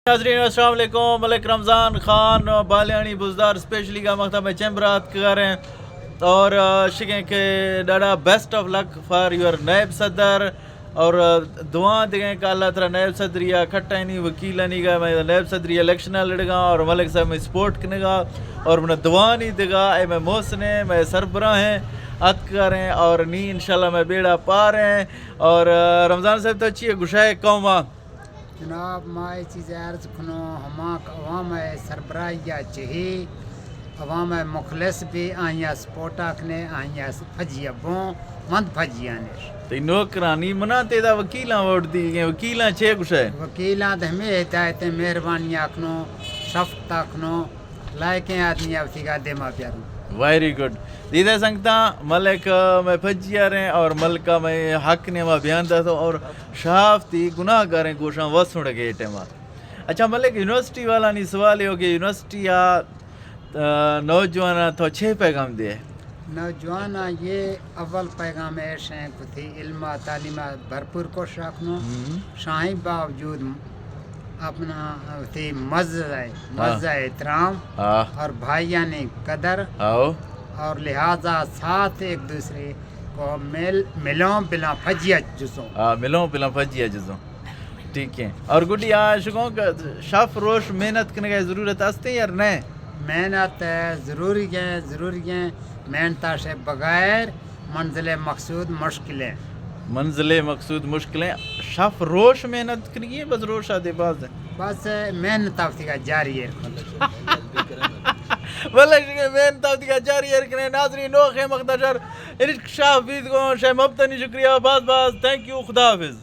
ناظرین السلام علیکم، ملک رمضان خان بالیانی بزدار اسپیشلی کا مکتب میں چیمبر آتکگاریں اور آ، شکیں کہ ڈاڈا بیسٹ آف لک فار یور نائب صدر اور آ، دعا دگیں کہ اللہ ترا نائب صدری آ کھٹائنی وکیلانی گا میں نائب صدری الیکشن لڑگا اور ملک صاحب میں سپورٹ کنگا اور من دعانی دگا اے میں محسن ہیں، میں سربراہ ہیں، اتکاریں اور نی انشاءاللہ میں بیڑا پار ہیں اور آ، رمضان صاحب تو چیئے گشائے قوما۔ جناب، ما اے چیز عرض کنوں، ہما کہ عوام ء سربراہی ء چہی، عوام ء مخلص بی، آئی ء سپورٹ ء کنے، آئی ء پجی ء بوں، مند پجی ء نش۔ تئی نوکرانی منا تیدا وکیلاں ووٹ دیگیں، وکیلاں چے گوشے؟ وکیلاں دے ہمے ہدایت ء مہربانی ء کنوں، شفقت ء کنوں، لائقیں آدمی ء وتی گا دیما بیاروں۔ ویری گڈ۔ دیدہ سنگتاں، ملک ء مئے پجی ء ریں اور ملک ء مئے حق نیما بیان داتو اور شاف تی گناہ گاریں گوشاں وسوڑ گے ٹیما۔ اچھا ملک، یونیورسٹی والا نی سوال ہو کہ یونیورسٹی آ، آ، نوجوان تو چھ پیغام دے؟ نوجوان یہ اول پیغام ایش ہیں کہ تھی علم تعلیم بھرپور کوشش رکھنو، ہم۔ شاہی باوجود اپنا تھی مزہ ہے، ہاں۔ مزہ احترام، ہاں۔ اور بھائیانی قدر، ہاؤ۔ اور لہذا ساتھ ایک دوسرے کو مل، ملوں بلا پجیا جسوں۔ ہاں، ملوں بلا پجیا جسوں۔ ٹھیک ہے۔ اور گڈی آ شگوں کہ شف روش محنت کنگے ضرورت ہستے یا نہ؟ محنت ضروری ہے، ضروری ہے۔ محنت سے بغیر منزل مقصود مشکل ہے۔ منزل مقصود مشکل ہے۔ شف روش محنت کنگی ہے، بس روش آ دے باز ہے۔ بس محنت آفتی کا جاری ہے۔ بلے شگے محنت آفتی کا جاری ہے کنے ناظرین نو خیمخ دشر انشکشاف بیت گوں شے مبتنی شکریہ باز باز۔ تھینک یو، خدا حافظ۔